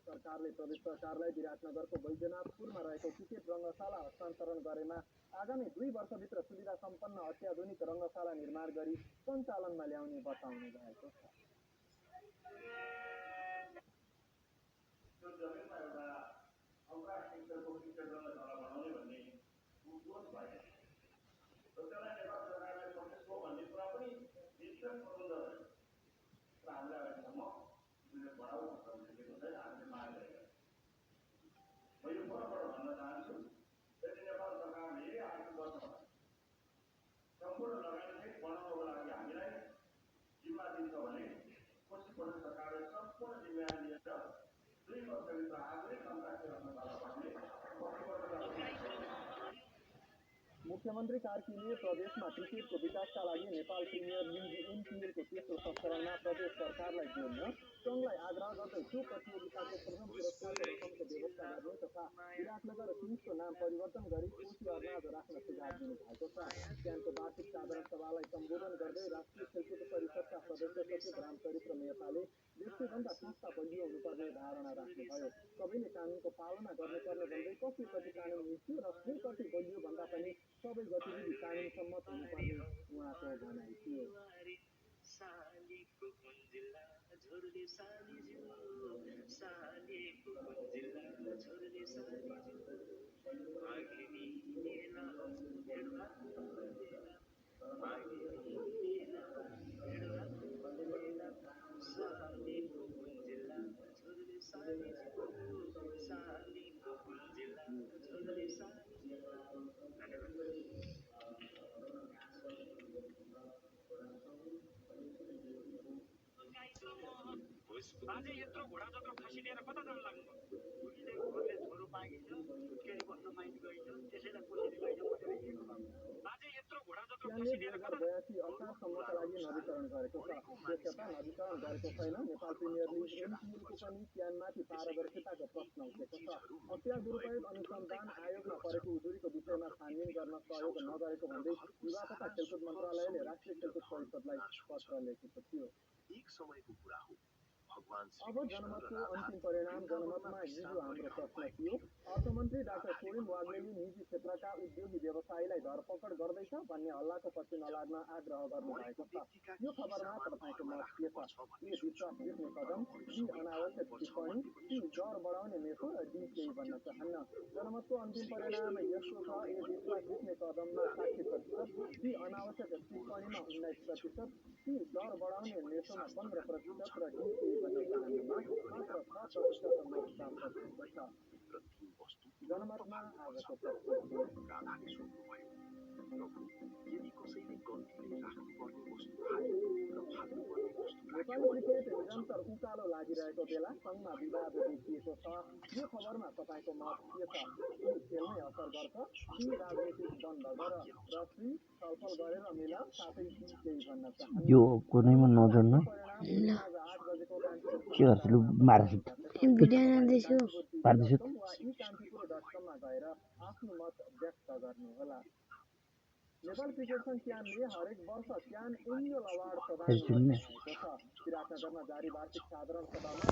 सरकारले प्रदेश सरकारलाई विराटनगरको बैजनाथपुरमा रहेको क्रिकेट रङ्गशाला हस्तान्तरण गरेमा आगामी 2 वर्षभित्र सुविधा सम्पन्न अत्याधुनिक रङ्गशाला निर्माण गरी सञ्चालनमा ल्याउने बताउनु भएको छ। मुख्यमन्त्री कार्कीले प्रदेशमा क्रिकेटको विकासका लागि नेपाल प्रिमियर लिग एनपिएलको तेस्रो संस्करणमा प्रदेश सरकारलाई जोड्न सङ्घलाई आग्रह गर्दै त्यो प्रतियोगिताको प्रथम पुरस्कारको रकमको व्यवस्था गर्ने तथा विराटनगर किङ्सको नाम परिवर्तन गरी कोशी अर्नाज राख्न सुझाव दिनु भएको छ। क्यानको वार्षिक साधारण सभालाई सम्बोधन गर्दै राष्ट्रिय खेलकुद परिषदका सदस्य सचिव रामचरित्र मेहताले देशकै भन्दा संस्था बलियो हुनुपर्ने धारणा राख्नुभयो। सबैले कानुनको पालना गर्नुपर्ने भन्दै कसै कति कानुन मिल्थ्यो र कुनै कति बलियो भन्दा पनि सबै गतिविधि कानुन सम्मत हुनुपर्ने उहाँको भनाइ थियो। बाजे यत्रो घोडा जत्रो खसी लिएर कता जान लाग्नु उहिले घरले छोरो मागिन्छ सुत्केरी बस्न पाइन्छ गइन्छ त्यसैलाई कसरी लैजाउँ भनेर हिँडेको बाजे यत्रो घोडा जत्रो खसी लिएर कता 2082 असारसम्मका लागि नवीकरण गरेको छ। त्यसका नवीकरण गरेको छैन। नेपाल प्रिमियर लिग एनपिएलको पनि क्यानमाथि पारदर्शिताको प्रश्न उठेको छ। हत्या दुरुपयोग अनुसन्धान आयोगमा परेको उजुरीको विषयमा छानबिन गर्न सहयोग नगरेको भन्दै युवा तथा खेलकुद मन्त्रालयले राष्ट्रिय खेलकुद परिषदलाई पत्र लेखेको थियो। एक समयको कुरा हो अब जनमतको अन्तिम परिणाम जनमतमा हिजो हाम्रो प्रश्न थियो। अर्थमन्त्री डाक्टर सोरेन वाग्लेले निजी क्षेत्रका उद्योगी व्यवसायीलाई धरपकड गर्दैछ भन्ने हल्लाको पछि नलाग्न आग्रह गर्नुभएको छ। यो खबरमा तपाईँको मत के छ? ए विश्वास जित्ने कदम, बी अनावश्यक टिप्पणी, सी डर बढाउने मेसो र डी केही भन्न चाहन्न। जनमतको अन्तिम परिणाम यस्तो छ। ए विश्वास जित्ने कदममा 60%, बी अनावश्यक टिप्पणीमा 19%, सी डर बढाउने मेसोमा 15% र डी केही भन्न चाहन्नमा मात्र 6% मत प्राप्त भएको छ। जनमतमा आजको राधाले सोध्नुभयो, प्रभु यदि कसैले गल्तीले राख्नुपर्ने वस्तु खायो र फाल्नुपर्ने वस्तु नेपाली क्रिकेट निरन्तर उकालो लागिरहेको बेला सङ्घमा विवाद देखिएको छ। यो खबरमा तपाईँको मत के छ? खेलमै असर गर्छ, ती राजनीतिक बन्द गर र सी छलफल गरेर मिला, साथै ती केही भन्न चाहन्छ। यो कुनैमा नजर्नु के गर्छ लु मार्छु पार्दैछु कान्तिपुर.com गएर आफ्नो मत व्यक्त गर्नुहोला। नेपाल क्रिकेट सङ्घ क्यानले हरेक वर्ष क्यान एनुअल अवार्ड प्रदान गरिरहेको छ। विराटनगरमा जारी वार्षिक साधारण सभामा